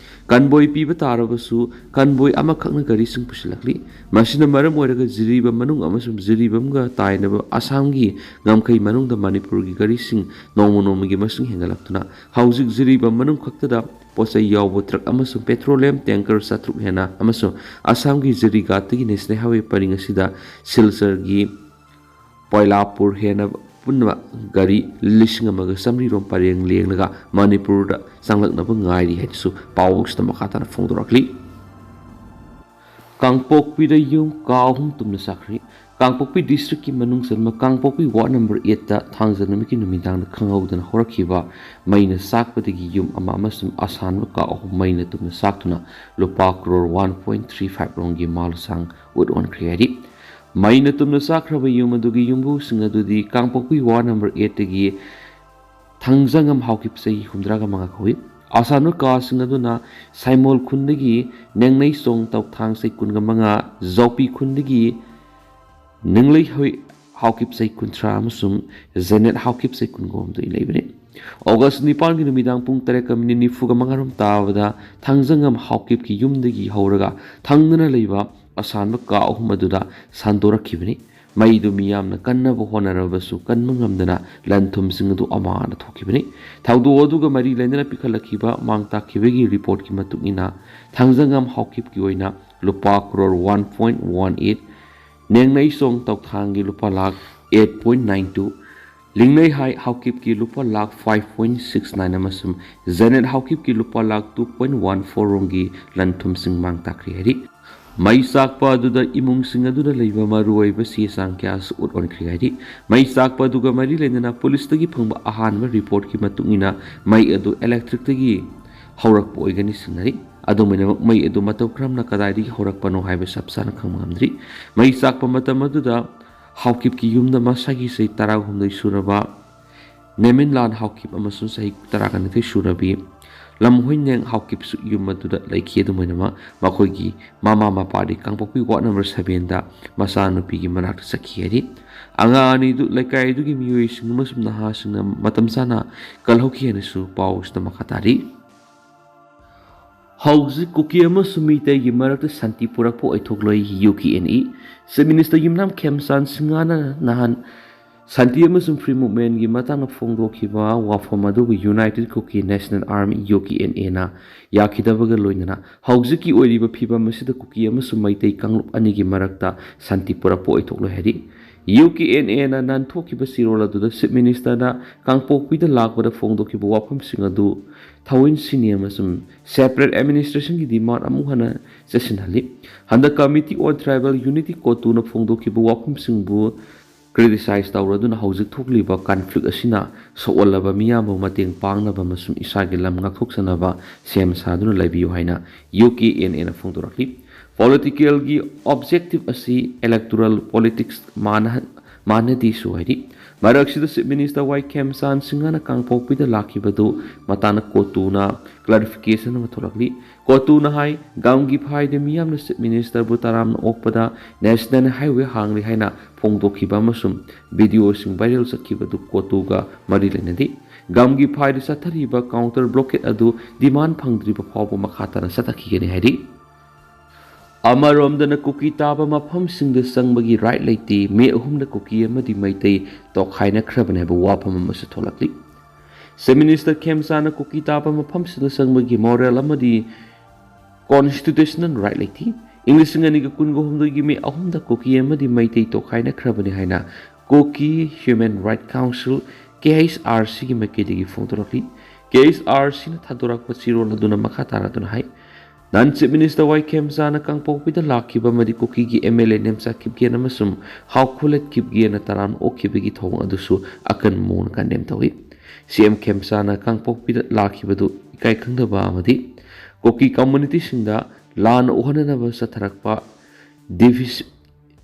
ꯀꯟꯚꯣꯏ ꯄꯤꯕ ꯇꯥꯔꯕꯁꯨ ꯀꯟꯚꯣꯏ ꯑꯃꯈꯛꯅ ꯒꯥꯔꯤꯁꯤꯡ ꯄꯨꯁꯤꯜꯂꯛꯂꯤ꯫ ꯃꯁꯤꯅ ꯃꯔꯝ ꯑꯣꯏꯔꯒ ꯖꯤꯔꯤꯕꯥꯝ ꯃꯅꯨꯡ ꯑꯃꯁꯨꯡ ꯖꯤꯔꯤꯕꯥꯝꯒ ꯇꯥꯏꯅꯕ ꯑꯁꯥꯝꯒꯤ ꯉꯝꯈꯩ ꯃꯅꯨꯡꯗ ꯃꯅꯤꯄꯨꯔꯒꯤ ꯒꯥꯔꯤꯁꯤꯡ ꯅꯣꯡꯃ ꯅꯣꯡꯃꯒꯤ ꯃꯁꯤꯡ ꯍꯦꯟꯒꯠꯂꯛꯇꯨꯅ ꯍꯧꯖꯤꯛ ꯖꯤꯔꯤꯕꯥꯝ ꯃꯅꯨꯡ ꯈꯛꯇꯗ ꯄꯣꯠꯆꯩ ꯌꯥꯎꯕ ꯇ꯭ꯔꯛ ꯑꯃꯁꯨꯡ ꯄꯦꯇ꯭ꯔꯣꯂꯤꯌꯝ ꯇꯦꯡꯀꯔ ꯆꯥꯇ꯭ꯔꯨꯛ ꯍꯦꯟꯅ ꯑꯃꯁꯨꯡ ꯑꯁꯥꯝꯒꯤ ꯖꯤꯔꯤꯒꯥꯠꯇꯒꯤ ꯅꯦꯁꯅꯦꯜ ꯍꯥꯏꯋꯦ ꯄꯔꯤꯡ ꯑꯁꯤꯗ ꯁꯤꯜꯆꯔꯒꯤ ꯄꯣꯏꯂꯥꯄꯨꯔ ꯍꯦꯟꯅ ꯄꯨꯟꯅ ꯒꯥꯔꯤ ꯂꯤꯁꯤꯡ ꯑꯃꯒ ꯆꯥꯃꯔꯤ ꯔꯣꯝ ꯄꯔꯦꯡ ꯂꯦꯡꯂꯒ ꯃꯅꯤꯄꯨꯔꯗ ꯆꯪꯂꯛꯅꯕ ꯉꯥꯏꯔꯤ ꯍꯥꯏꯅꯁꯨ ꯄꯥꯎꯁꯤꯗ ꯃꯈꯥ ꯇꯥꯅ ꯐꯣꯡꯗꯣꯔꯛꯂꯤ꯫ ꯀꯥꯡꯄꯣꯛꯄꯤꯗ ꯌꯨꯝ ꯀꯥ ꯑꯍꯨꯝ ꯇꯨꯝꯅ ꯆꯥꯛꯈ꯭ꯔꯦ꯫ ꯀꯥꯡꯄꯣꯛꯄꯤ district ꯀꯤ ꯃꯅꯨꯡ ꯆꯟꯕ ꯀꯥꯡꯄꯣꯛꯄꯤ ward number eight ꯇ ꯊꯥꯡꯖ ꯅꯨꯃꯤꯠꯀꯤ ꯅꯨꯃꯤꯗꯥꯡꯗ ꯈꯪꯍꯧꯗꯅ ꯍꯧꯔꯛꯈꯤꯕ ꯃꯩꯅ ꯆꯥꯛꯄꯗꯒꯤ ꯌꯨꯝ ꯑꯃ ꯑꯃꯁꯨꯡ ꯑꯁꯥꯟꯕ ꯀꯥ ꯑꯍꯨꯝ ꯃꯩꯅ ꯇꯨꯝꯅ ꯆꯥꯛꯇꯨꯅ ꯂꯨꯄꯥ crore one point three five ꯔꯣꯝꯒꯤ ꯃꯥꯜ ꯁꯥꯡ ꯎꯠ ꯑꯣꯟꯈ꯭ꯔꯦ ꯍꯥꯏꯔꯤ꯫ ꯃꯩꯅ ꯇꯨꯝꯅ ꯆꯥꯛꯈ꯭ꯔꯕ ꯌꯨꯝ ꯑꯗꯨꯒꯤ ꯌꯨꯝꯕꯨꯁꯤꯡ ꯑꯗꯨꯗꯤ ꯀꯥꯡꯄꯣꯛꯄꯤ ward number eight ꯇꯒꯤ ꯊꯥꯡꯖꯉꯝ ꯍꯥꯎꯀꯤꯞ ꯆꯍꯤ ꯍꯨꯝꯗ꯭ꯔꯥꯒ ꯃꯉꯥ ꯀꯧꯏ꯫ ꯑꯁꯥꯟꯕ ꯀꯥꯁꯤꯡ ꯑꯗꯨꯅ ꯁꯥꯏꯃꯣꯜ ꯈꯨꯟꯗꯒꯤ ꯅꯦꯡꯅꯩꯆꯣꯡ ꯇꯧꯊꯥꯡ ꯆꯍꯤ ꯀꯨꯟꯒ ꯃꯉꯥ, ꯖꯥꯎꯄꯤ ꯈꯨꯟꯗꯒꯤ ꯅꯤꯡꯂꯩꯍꯣꯏ ꯍꯥꯎꯀꯤꯞ ꯆꯍꯤ ꯀꯨꯟꯊ꯭ꯔꯥ ꯑꯃꯁꯨꯡ ꯖꯦꯅꯦꯠ ꯍꯥꯎꯀꯤꯞ ꯆꯍꯤ ꯀꯨꯟꯒ ꯍꯨꯝꯗꯣꯏ ꯂꯩꯕꯅꯤ꯫ ꯑꯣꯒꯁ ꯅꯤꯄꯥꯟꯒꯤ ꯅꯨꯃꯤꯗꯥꯡ ꯄꯨꯡ ꯇꯔꯦꯠꯀ ꯃꯤꯅꯤꯠ ꯅꯤꯐꯨꯒ ꯃꯉꯥꯔꯣꯝ ꯇꯥꯕꯗ ꯊꯥꯡꯖꯉꯝ ꯍꯥꯎꯀꯤꯞꯀꯤ ꯌꯨꯝꯗꯒꯤ ꯍꯧꯔꯒ ꯊꯪꯅꯅ ꯂꯩꯕ ꯑꯁꯥꯟꯕ ꯀꯥ ꯑꯍꯨꯝ ꯑꯗꯨꯗ ꯁꯟꯗꯣꯔꯛꯈꯤꯕꯅꯤ꯫ ꯃꯩꯗꯨ ꯃꯤꯌꯥꯝꯅ ꯀꯟꯅꯕ ꯍꯣꯠꯅꯔꯕꯁꯨ ꯀꯟꯕ ꯉꯝꯗꯅ ꯂꯟ ꯊꯨꯝꯁꯤꯡ ꯑꯗꯨ ꯑꯃꯥꯅ ꯊꯣꯛꯈꯤꯕꯅꯤ꯫ ꯊꯧꯗꯣꯛ ꯑꯗꯨꯒ ꯃꯔꯤ ꯂꯩꯅꯅ ꯄꯤꯈꯠꯂꯛꯈꯤꯕ ꯃꯥꯡ ꯇꯥꯛꯈꯤꯕꯒꯤ ꯔꯤꯄꯣꯔꯠꯀꯤ ꯃꯇꯨꯡ ꯏꯟꯅ ꯊꯥꯡꯖꯉꯝ ꯍꯥꯎꯀꯤꯞꯀꯤ ꯑꯣꯏꯅ ꯂꯨꯄꯥ crore one point one eight, ꯅꯦꯡꯅꯩꯆꯣꯡ ꯇꯧꯊꯥꯡꯒꯤ ꯂꯨꯄꯥ lakh eight point nine two, ꯂꯤꯡꯅꯩꯍꯥꯏ ꯍꯥꯎꯀꯤꯞꯀꯤ ꯂꯨꯄꯥ lakh five point six nine ꯑꯃꯁꯨꯡ ꯖꯦꯅꯦꯠ ꯍꯥꯎꯀꯤꯞꯀꯤ ꯂꯨꯄꯥ lakh two point one four ꯔꯣꯝꯒꯤ ꯂꯟ ꯊꯨꯝꯁꯤꯡ ꯃꯥꯡ ꯇꯥꯛꯈ꯭ꯔꯦ ꯍꯥꯏꯔꯤ꯫ ꯃꯩ ꯆꯥꯛꯄ ꯑꯗꯨꯗ ꯏꯃꯨꯡꯁꯤꯡ ꯑꯗꯨꯗ ꯂꯩꯕ ꯃꯔꯨꯑꯣꯏꯕ ꯆꯦ ꯆꯥꯡ ꯀꯌꯥꯁꯨ ꯎꯠ ꯑꯣꯟꯈ꯭ꯔꯦ ꯍꯥꯏꯔꯤ꯫ ꯃꯩ ꯆꯥꯛꯄ ꯑꯗꯨꯒ ꯃꯔꯤ ꯂꯩꯅꯅ ꯄꯨꯂꯤꯁꯇꯒꯤ ꯐꯪꯕ ꯑꯍꯥꯟꯕ ꯔꯤꯄꯣꯔꯠꯀꯤ ꯃꯇꯨꯡ ꯏꯟꯅ ꯃꯩ ꯑꯗꯨ ꯏꯂꯦꯛꯇ꯭ꯔꯤꯛꯇꯒꯤ ꯍꯧꯔꯛꯄ ꯑꯣꯏꯒꯅꯤ ꯆꯤꯡꯅꯔꯤ꯫ ꯑꯗꯨꯝ ꯑꯣꯏꯅꯃꯛ ꯃꯩ ꯑꯗꯨ ꯃꯇꯧ ꯀꯔꯝꯅ ꯀꯗꯥꯏꯗꯒꯤ ꯍꯧꯔꯛꯄꯅꯣ ꯍꯥꯏꯕ ꯆꯞ ꯆꯥꯅ ꯈꯪꯕ ꯉꯝꯗ꯭ꯔꯤ꯫ ꯃꯩ ꯆꯥꯛꯄ ꯃꯇꯝ ꯑꯗꯨꯗ ꯍꯥꯎꯀꯤꯞꯀꯤ ꯌꯨꯝꯗ ꯃꯁꯥꯒꯤ ꯆꯍꯤ ꯇꯔꯥꯍꯨꯝꯗꯣꯏ ꯁꯨꯔꯕ ꯅꯦꯃꯤꯟꯂꯥꯟ ꯍꯥꯎꯀꯤꯞ ꯑꯃꯁꯨꯡ ꯆꯍꯤ ꯇꯔꯥꯒ ꯅꯤꯊꯣꯏ ꯁꯨꯔꯕꯤ ꯂꯝꯍꯣꯏꯅꯦꯡ ꯍꯥꯎꯀꯤꯞꯁꯨ ꯌꯨꯝ ꯑꯗꯨꯗ ꯂꯩꯈꯤ꯫ ꯑꯗꯨꯝ ꯑꯣꯏꯅꯃꯛ ꯃꯈꯣꯏꯒꯤ ꯃꯃꯥ ꯃꯄꯥꯗꯤ ꯀꯥꯡꯄꯣꯛꯄꯤ ward number seven ꯗ ꯃꯆꯥꯅꯨꯄꯤꯒꯤ ꯃꯅꯥꯛꯇ ꯆꯠꯈꯤ ꯍꯥꯏꯔꯤ꯫ ꯑꯉꯥꯡ ꯑꯅꯤꯗꯨ ꯂꯩꯀꯥꯏ ꯑꯗꯨꯒꯤ ꯃꯤꯑꯣꯏꯁꯤꯡ ꯑꯃꯁꯨꯡ ꯅꯍꯥꯁꯤꯡꯅ ꯃꯇꯝ ꯆꯥꯅ ꯀꯜꯍꯧꯈꯤ ꯍꯥꯏꯅꯁꯨ ꯄꯥꯎꯁꯤꯗ ꯃꯈꯥ ꯇꯥꯔꯤ꯫ ꯍꯧꯖꯤꯛ ꯀꯨꯀꯤ ꯑꯃꯁꯨꯡ ꯃꯤꯇꯩꯒꯤ ꯃꯔꯛꯇ ꯁꯥꯟꯇꯤ ꯄꯨꯔꯛꯄ ꯑꯣꯏꯊꯣꯛꯂꯣꯏ, U K N A. Chief Minister Yumnam Khemchand ꯁꯤꯡꯍꯅ ꯅꯍꯥꯟ ꯁꯥꯟꯇꯤ ꯑꯃꯁꯨꯡ free movement ꯀꯤ ꯃꯇꯥꯡꯗ ꯐꯣꯡꯗꯣꯛꯈꯤꯕ ꯋꯥꯐꯝ ꯑꯗꯨꯕꯨ United Kuki National Army, U K N A ꯅ ꯌꯥꯈꯤꯗꯕꯒ ꯂꯣꯏꯅꯅ ꯍꯧꯖꯤꯛꯀꯤ ꯑꯣꯏꯔꯤꯕ ꯐꯤꯕꯝ ꯑꯁꯤꯗ ꯀꯨꯀꯤ ꯑꯃꯁꯨꯡ ꯃꯩꯇꯩ ꯀꯥꯡꯂꯨꯞ ꯑꯅꯤꯒꯤ ꯃꯔꯛꯇ ꯁꯥꯟꯇꯤ ꯄꯨꯔꯛꯄ ꯑꯣꯏꯊꯣꯛꯂꯣꯏ ꯍꯥꯏꯔꯤ꯫ ꯌꯨ ꯀꯦ ꯑꯦꯟ ꯑꯦꯅ ꯅꯥꯟꯊꯣꯛꯈꯤꯕ ꯆꯦꯔꯣꯜ ꯑꯗꯨꯗ Chief Ministerꯅ ꯀꯥꯡꯄꯣꯛꯄꯤꯗ ꯂꯥꯛꯄꯗ ꯐꯣꯡꯗꯣꯛꯈꯤꯕ ꯋꯥꯐꯝꯁꯤꯡ ꯑꯗꯨ ꯊꯑꯣꯏꯟꯁꯤꯅꯤ ꯑꯃꯁꯨꯡ separate administrationꯒꯤ demand ꯑꯃꯨꯛ ꯍꯟꯅ ꯆꯠꯁꯤꯟꯍꯜꯂꯤ꯫ ꯍꯟꯗꯛ Committee on Tribal Unity, COTUꯅ ꯐꯣꯡꯗꯣꯛꯈꯤꯕ ꯋꯥꯐꯝꯁꯤꯡꯕꯨ criticize ꯇꯧꯔꯗꯨꯅ ꯍꯧꯖꯤꯛ ꯊꯣꯛꯂꯤꯕ conflict ꯑꯁꯤꯅ ꯁꯣꯛꯍꯜꯂꯕ ꯃꯤꯌꯥꯝꯕꯨ ꯃꯇꯦꯡ ꯄꯥꯡꯅꯕ ꯑꯃꯁꯨꯡ ꯏꯁꯥꯒꯤ ꯂꯝ ꯉꯥꯛꯊꯣꯛꯆꯅꯕ ꯁꯦꯝ ꯁꯥꯗꯨꯅ ꯂꯩꯕꯤꯌꯨ ꯍꯥꯏꯅ ꯌꯨ ꯀꯦ ꯑꯦꯟ ꯑꯦꯅ ꯐꯣꯡꯗꯣꯔꯛꯂꯤ꯫ Politicalꯒꯤ objective ꯑꯁꯤ electoral politics ꯃꯥꯟꯅ-, ꯃꯥꯟꯅꯗꯦꯁꯨ ꯍꯥꯏꯔꯤ꯫ ꯃꯔꯛꯁꯤꯗ Chief Minister ꯋꯥꯏ ꯈꯦꯝꯆꯥꯟ ꯁꯤꯡꯍꯅ ꯀꯥꯡꯄꯣꯛꯄꯤꯗ ꯂꯥꯛꯈꯤꯕꯗꯨ ꯃꯇꯥꯡꯗ COTUꯅ clarification ꯑꯃ ꯊꯣꯛꯂꯛꯂꯤ꯫ COTUꯅ ꯍꯥꯏ, ꯒꯝꯒꯤ ꯐꯥꯏꯗ ꯃꯤꯌꯥꯝꯅ Chief Ministerꯕꯨ ꯇꯔꯥꯝꯅ ꯑꯣꯛꯄꯗ National Highway ꯍꯥꯡꯂꯤ ꯍꯥꯏꯅ ꯐꯣꯡꯗꯣꯛꯈꯤꯕ ꯑꯃꯁꯨꯡ videoꯁꯤꯡ viral ꯆꯠꯈꯤꯕꯗꯨ COTUꯒ ꯃꯔꯤ ꯂꯩꯅꯗꯦ꯫ ꯒꯝꯒꯤ ꯐꯥꯏꯗ ꯆꯠꯊꯔꯤꯕ counter blockade ꯑꯗꯨ demand ꯐꯪꯗ꯭ꯔꯤꯕ ꯐꯥꯎꯕ ꯃꯈꯥ ꯇꯥꯅ ꯆꯠꯊꯈꯤꯒꯅꯤ ꯍꯥꯏꯔꯤ꯫ ꯑꯃꯔꯣꯝꯗꯅ ꯀꯨꯀꯤ ꯇꯥꯕ ꯃꯐꯝꯁꯤꯡꯗ ꯆꯪꯕꯒꯤ right ꯂꯩꯇꯦ꯫ ꯃꯦ ꯑꯍꯨꯝꯗ ꯀꯨꯀꯤ ꯑꯃꯗꯤ ꯃꯩꯇꯩ ꯇꯣꯈꯥꯏꯅꯈ꯭ꯔꯕꯅꯤ ꯍꯥꯏꯕ ꯋꯥꯐꯝ ꯑꯃꯁꯨ ꯊꯣꯛꯂꯛꯂꯤ꯫ Chief Minister ꯈꯦꯝꯆꯥꯟꯅ ꯀꯨꯀꯤ ꯇꯥꯕ ꯃꯐꯝꯁꯤꯡꯗ ꯆꯪꯕꯒꯤ moral ꯑꯃꯗꯤ constitutional right ꯂꯩꯇꯦ꯫ ꯏꯪ ꯂꯤꯁꯤꯡ ꯑꯅꯤꯒ ꯀꯨꯟꯒ ꯍꯨꯝꯗꯣꯏꯒꯤ ꯃꯦ ꯑꯍꯨꯝꯗ ꯀꯨꯀꯤ ꯑꯃꯗꯤ ꯃꯩꯇꯩ ꯇꯣꯈꯥꯏꯅꯈ꯭ꯔꯕꯅꯤ ꯍꯥꯏꯅ Kuki Human Right Council, ꯀꯦ ꯑꯩꯆ ꯑꯥꯔ ꯁꯤꯒꯤ ꯃꯥꯏꯀꯩꯗꯒꯤ ꯐꯣꯡꯗꯣꯔꯛꯂꯤ꯫ ꯀꯦ ꯑꯩꯆ ꯑꯥꯔ ꯁꯤꯅ ꯊꯥꯗꯣꯔꯛꯄ ꯆꯦꯔꯣꯜ ꯑꯗꯨꯅ ꯃꯈꯥ ꯇꯥꯔꯗꯨꯅ ꯍꯥꯏ, Then Chief Minister ꯋꯥꯏ ꯈꯦꯝꯆꯥꯟꯅ ꯀꯥꯡꯄꯣꯛꯄꯤꯗ ꯂꯥꯛꯈꯤꯕ ꯑꯃꯗꯤ ꯀꯨꯀꯤꯒꯤ M L A Nemcha Kipgen ꯑꯃꯁꯨꯡ ꯍꯥꯎ ꯈꯨꯂꯦꯠ ꯀꯤꯞꯒꯦꯟꯅ ꯇꯔꯥꯝꯅ ꯑꯣꯛꯈꯤꯕꯒꯤ ꯊꯧꯑꯣꯡ ꯑꯗꯨꯁꯨ ꯑꯀꯟꯕ ꯃꯑꯣꯡꯗ condemn ꯇꯧꯏ꯫ ꯁꯤ ꯑꯦꯝ ꯈꯦꯝꯆꯥꯟꯅ ꯀꯥꯡꯄꯣꯛꯄꯤꯗ ꯂꯥꯛꯈꯤꯕꯗꯨ ꯏꯀꯥꯏ ꯈꯪꯗꯕ ꯑꯃꯗꯤ ꯀꯨꯀꯤ communityꯁꯤꯡꯗ ꯂꯥꯟꯅ ꯎꯍꯟꯅꯅꯕ ꯆꯠꯊꯔꯛꯄ defensive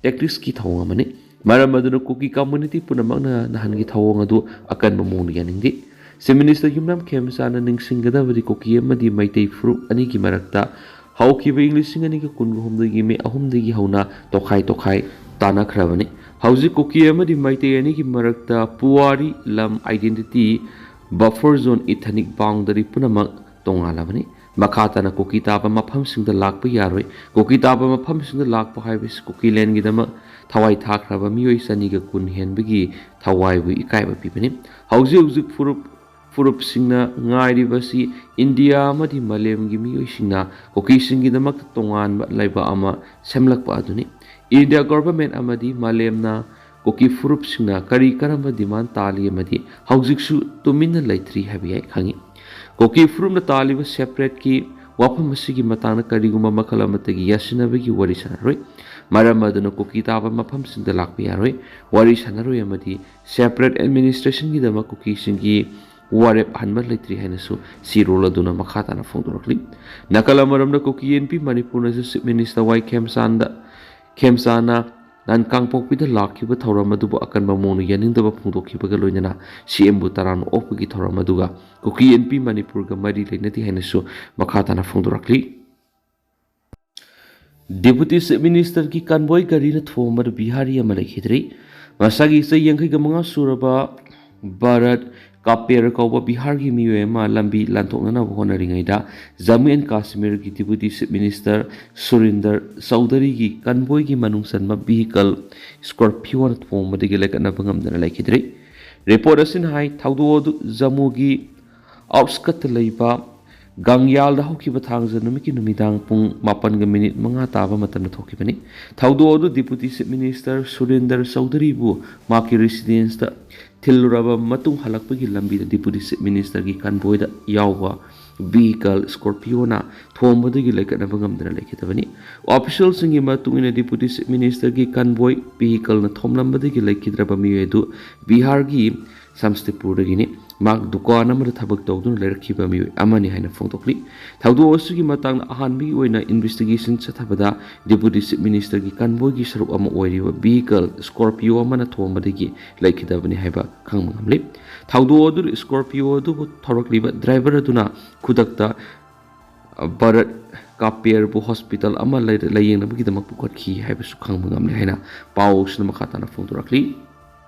tacticsꯀꯤ ꯊꯧꯑꯣꯡ ꯑꯃꯅꯤ꯫ ꯃꯔꯝ ꯑꯗꯨꯅ ꯀꯨꯀꯤ community ꯄꯨꯝꯅꯃꯛꯅ ꯅꯍꯥꯟꯒꯤ ꯊꯧꯑꯣꯡ ꯑꯗꯨ ꯑꯀꯟꯕ ꯃꯑꯣꯡꯗ ꯌꯥꯅꯤꯡꯗꯦ꯫ Chief Minister ꯌꯨꯝꯅꯥꯝ ꯈꯦꯝꯆꯥꯟꯅ ꯅꯤꯡꯁꯤꯡꯒꯗꯕꯗꯤ ꯀꯨꯀꯤ ꯑꯃꯗꯤ ꯃꯩꯇꯩ ꯐꯨꯔꯨꯞ ꯑꯅꯤꯒꯤ ꯃꯔꯛꯇ ꯍꯧꯈꯤꯕ ꯏꯪ ꯂꯤꯁꯤꯡ ꯑꯅꯤꯒ ꯀꯨꯟꯒ ꯍꯨꯝꯗꯣꯏꯒꯤ ꯃꯦ ꯑꯍꯨꯝꯗꯒꯤ ꯍꯧꯅ ꯇꯣꯈꯥꯏ ꯇꯣꯈꯥꯏ ꯇꯥꯅꯈ꯭ꯔꯕꯅꯤ꯫ ꯍꯧꯖꯤꯛ ꯀꯨꯀꯤ ꯑꯃꯗꯤ ꯃꯩꯇꯩ ꯑꯅꯤꯒꯤ ꯃꯔꯛꯇ ꯄꯨꯋꯥꯔꯤ, ꯂꯝ, identity, buffer zone, ethnic boundary ꯄꯨꯝꯅꯃꯛ ꯇꯣꯉꯥꯜꯂꯕꯅꯤ꯫ ꯃꯈꯥ ꯇꯥꯅ ꯀꯨꯀꯤ ꯇꯥꯕ ꯃꯐꯝꯁꯤꯡꯗ ꯂꯥꯛꯄ ꯌꯥꯔꯣꯏ꯫ ꯀꯨꯀꯤ ꯇꯥꯕ ꯃꯐꯝꯁꯤꯡꯗ ꯂꯥꯛꯄ ꯍꯥꯏꯕꯁꯤ ꯀꯨꯀꯤꯂꯦꯟꯒꯤꯗꯃꯛ ꯊꯋꯥꯏ ꯊꯥꯈ꯭ꯔꯕ ꯃꯤꯑꯣꯏ ꯆꯅꯤꯒ ꯀꯨꯟ ꯍꯦꯟꯕꯒꯤ ꯊꯋꯥꯏꯕꯨ ꯏꯀꯥꯏꯕ ꯄꯤꯕꯅꯤ꯫ ꯍꯧꯖꯤꯛ ꯍꯧꯖꯤꯛ ꯐꯨꯔꯨꯞ, ꯐꯨꯔꯨꯞꯁꯤꯡꯅ ꯉꯥꯏꯔꯤꯕꯁꯤ ꯏꯟꯗꯤꯌꯥ ꯑꯃꯗꯤ ꯃꯥꯂꯦꯝꯒꯤ ꯃꯤꯑꯣꯏꯁꯤꯡꯅ ꯀꯨꯀꯤꯁꯤꯡꯒꯤꯗꯃꯛꯇ ꯇꯣꯉꯥꯟꯕ ꯂꯩꯕꯥꯛ ꯑꯃ ꯁꯦꯝꯂꯛꯄ ꯑꯗꯨꯅꯤ꯫ ꯏꯟꯗꯤꯌꯥ government ꯑꯃꯗꯤ ꯃꯥꯂꯦꯝꯅ ꯀꯨꯀꯤ ꯐꯨꯔꯨꯞꯁꯤꯡꯅ ꯀꯔꯤ ꯀꯔꯝꯕ demand ꯇꯥꯜꯂꯤ ꯑꯃꯗꯤ ꯍꯧꯖꯤꯛꯁꯨ ꯇꯨꯃꯤꯟꯅ ꯂꯩꯇ꯭ꯔꯤ ꯍꯥꯏꯕ ꯌꯥꯏ ꯈꯪꯉꯤ꯫ ꯀꯨꯀꯤ ꯐꯨꯔꯨꯞꯅ ꯇꯥꯜꯂꯤꯕ separate ꯀꯤ ꯋꯥꯐꯝ ꯑꯁꯤꯒꯤ ꯃꯇꯥꯡꯗ ꯀꯔꯤꯒꯨꯝꯕ ꯃꯈꯜ ꯑꯃꯠꯇꯒꯤ ꯌꯥꯁꯤꯟꯅꯕꯒꯤ ꯋꯥꯔꯤ ꯁꯥꯟꯅꯔꯣꯏ꯫ ꯃꯔꯝ ꯑꯗꯨꯅ ꯀꯨꯀꯤ ꯇꯥꯕ ꯃꯐꯝꯁꯤꯡꯗ ꯂꯥꯛꯄ ꯌꯥꯔꯣꯏ, ꯋꯥꯔꯤ ꯁꯥꯟꯅꯔꯣꯏ ꯑꯃꯗꯤ separate administration ꯒꯤꯗꯃꯛ ꯀꯨꯀꯤꯁꯤꯡꯒꯤ ꯋꯥꯔꯦꯞ ꯍꯟꯕ ꯂꯩꯇ꯭ꯔꯤ ꯍꯥꯏꯅꯁꯨ ꯁꯤꯔꯣꯜ ꯑꯗꯨꯅ ꯃꯈꯥ ꯇꯥꯅ ꯐꯣꯡꯗꯣꯔꯛꯂꯤ꯫ ꯅꯥꯀꯜ ꯑꯃꯔꯣꯝꯗ ꯀꯨꯀꯤ ꯑꯦꯟ ꯄꯤ ꯃꯅꯤꯄꯨꯔꯅꯁꯨ Chief Minister ꯋꯥꯏ ꯈꯦꯝꯆꯥꯟꯗ, ꯈꯦꯝꯆꯥꯟꯅ ꯅꯥꯟ ꯀꯥꯡꯄꯣꯛꯄꯤꯗ ꯂꯥꯛꯈꯤꯕ ꯊꯧꯔꯝ ꯑꯗꯨꯕꯨ ꯑꯀꯟꯕ ꯃꯑꯣꯡꯗ ꯌꯥꯅꯤꯡꯗꯕ ꯐꯣꯡꯗꯣꯛꯈꯤꯕꯒ ꯂꯣꯏꯅꯅ ꯁꯤ ꯑꯦꯝꯕꯨ ꯇꯔꯥꯝꯅ ꯑꯣꯛꯄꯒꯤ ꯊꯧꯔꯝ ꯑꯗꯨꯒ ꯀꯨꯀꯤ ꯑꯦꯟ ꯄꯤ ꯃꯅꯤꯄꯨꯔꯒ ꯃꯔꯤ ꯂꯩꯅꯗꯦ ꯍꯥꯏꯅꯁꯨ ꯃꯈꯥ ꯇꯥꯅ ꯐꯣꯡꯗꯣꯔꯛꯂꯤ꯫ Deputy Chief Minister ꯒꯤ convoy ꯒꯥꯔꯤꯅ ꯊꯣꯝꯕꯗ ꯕꯤꯍꯥꯔꯤ ꯑꯃ ꯂꯩꯈꯤꯗ꯭ꯔꯤ꯫ ꯃꯁꯥꯒꯤ ꯆꯍꯤ ꯌꯥꯡꯈꯩꯒ ꯃꯉꯥ ꯁꯨꯔꯕ ꯚꯥꯔꯠ ꯀꯥꯄꯦꯔ ꯀꯧꯕ ꯕꯤꯍꯥꯔꯒꯤ ꯃꯤꯑꯣꯏ ꯑꯃ ꯂꯝꯕꯤ ꯂꯥꯟꯊꯣꯛꯅꯅꯕ ꯍꯣꯠꯅꯔꯤꯉꯩꯗ ꯖꯝꯃꯨ ꯑꯦꯟ ꯀꯥꯁꯃꯤꯔꯒꯤ Deputy Chief Minister ꯁꯨꯔꯤꯟꯗꯔ ꯆꯧꯙꯔꯤꯒꯤ convoy ꯒꯤ ꯃꯅꯨꯡ ꯆꯟꯕ vehicle Scorpio ꯅ ꯊꯣꯝꯕꯗꯒꯤ ꯂꯥꯏꯀꯠꯅꯕ ꯉꯝꯗꯅ ꯂꯩꯈꯤꯗ꯭ꯔꯤ꯫ Report ꯑꯁꯤꯅ ꯍꯥꯏ, ꯊꯧꯗꯣꯛ ꯑꯗꯨ ꯖꯝꯃꯨꯒꯤ outskirt ꯇ ꯂꯩꯕ ꯒꯥꯡꯌꯥꯜꯗ ꯍꯧꯈꯤꯕ ꯊꯥꯡꯖ ꯅꯨꯃꯤꯠꯀꯤ ꯅꯨꯃꯤꯗꯥꯡ ꯄꯨꯡ ꯃꯥꯄꯟꯒ minute ꯃꯉꯥ ꯇꯥꯕ ꯃꯇꯝꯗ ꯊꯣꯛꯈꯤꯕꯅꯤ꯫ ꯊꯧꯗꯣꯛ ꯑꯗꯨ Deputy Chief Minister ꯁꯨꯔꯤꯟꯗꯔ ꯆꯧꯙꯔꯤꯕꯨ ꯃꯍꯥꯛꯀꯤ residence ꯇ ꯊꯤꯜꯂꯨꯔꯕ ꯃꯇꯨꯡ ꯍꯜꯂꯛꯄꯒꯤ ꯂꯝꯕꯤꯗ Deputy Chief Minister ꯒꯤ convoy ꯗ ꯌꯥꯎꯕ vehicle Scorpio ꯅ ꯊꯣꯝꯕꯗꯒꯤ ꯂꯥꯏꯀꯠꯅꯕ ꯉꯝꯗꯅ ꯂꯩꯈꯤꯗꯕꯅꯤ꯫ Official ꯁꯤꯡꯒꯤ ꯃꯇꯨꯡ ꯏꯟꯅ Deputy Chief Minister ꯒꯤ convoy vehicle ꯅ ꯊꯣꯝꯂꯝꯕꯗꯒꯤ ꯂꯩꯈꯤꯗ꯭ꯔꯕ ꯃꯤꯑꯣꯏ ꯑꯗꯨ ꯕꯤꯍꯥꯔꯒꯤ ꯁꯝꯁꯇꯤꯄꯨꯔꯗꯒꯤꯅꯤ꯫ ꯃꯍꯥꯛ ꯗꯨꯀꯥꯟ ꯑꯃꯗ ꯊꯕꯛ ꯇꯧꯗꯨꯅ ꯂꯩꯔꯛꯈꯤꯕ ꯃꯤꯑꯣꯏ ꯑꯃꯅꯤ ꯍꯥꯏꯅ ꯐꯣꯡꯗꯣꯛꯂꯤ꯫ ꯊꯧꯗꯣꯛ ꯑꯁꯤꯒꯤ ꯃꯇꯥꯡꯗ ꯑꯍꯥꯟꯕꯒꯤ ꯑꯣꯏꯅ investigation ꯆꯠꯊꯕꯗ Deputy Chief Minister ꯒꯤ convoy ꯒꯤ ꯁꯔꯨꯛ ꯑꯃ ꯑꯣꯏꯔꯤꯕ vehicle Scorpio ꯑꯃꯅ ꯊꯣꯝꯕꯗꯒꯤ ꯂꯩꯈꯤꯗꯕꯅꯤ ꯍꯥꯏꯕ ꯈꯪꯕ ꯉꯝꯂꯤ꯫ ꯊꯧꯗꯣꯛ ꯑꯗꯨꯗ Scorpio ꯑꯗꯨꯕꯨ ꯊꯧꯔꯛꯂꯤꯕ driver ꯑꯗꯨꯅ ꯈꯨꯗꯛꯇ ꯚꯥꯔꯠ ꯀꯥꯄꯦꯔꯕꯨ hospital ꯑꯃ ꯂꯩ-, ꯂꯥꯌꯦꯡꯅꯕꯒꯤꯗꯃꯛ ꯄꯨꯈꯠꯈꯤ ꯍꯥꯏꯕꯁꯨ ꯈꯪꯕ ꯉꯝꯂꯦ ꯍꯥꯏꯅ ꯄꯥꯎꯁꯤꯅ ꯃꯈꯥ ꯇꯥꯅ ꯐꯣꯡꯗꯣꯔꯛꯂꯤ꯫